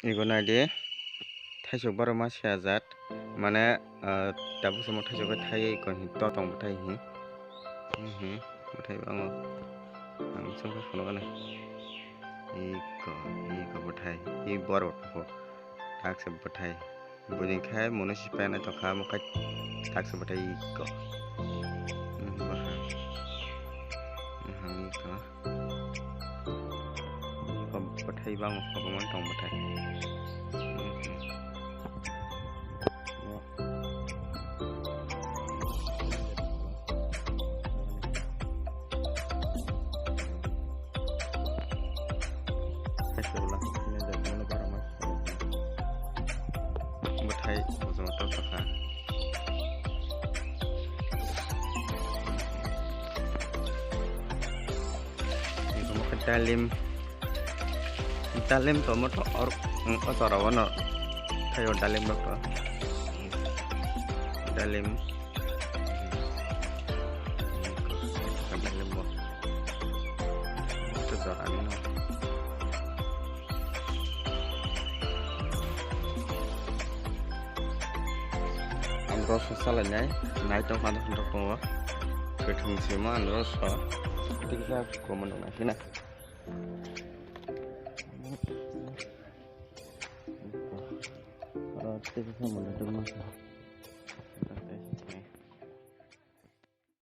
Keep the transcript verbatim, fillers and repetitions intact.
Ego naidi, thaisok baro ma se ajat, mane, ah, tabuk samo thaisok khe thai ko hin to tong bwthai hin. Hmm, bwthai bango. Ang song khe phunukgana. Iko, iko bwthai, i boro ko. Taksa bwthai. Buini khai munu si pena to kha mo khai taksa bwthai iko. Hmm, bwthai. Hmm, iko. Iko bwthai bango, kwbangma tong bwthai. Bwthai bojong to tokha. Dalim, dalim tomato or, mm, o jora o no thaio dalim rok to. Dalim. Dalim bo. Ito jora ni no. Ang rosa salainai, nai tong kha, nai tong tongo. Kwthwng sima ang rosa. Tiksa komon nang khe na. Aro tiksa mo le tong ma.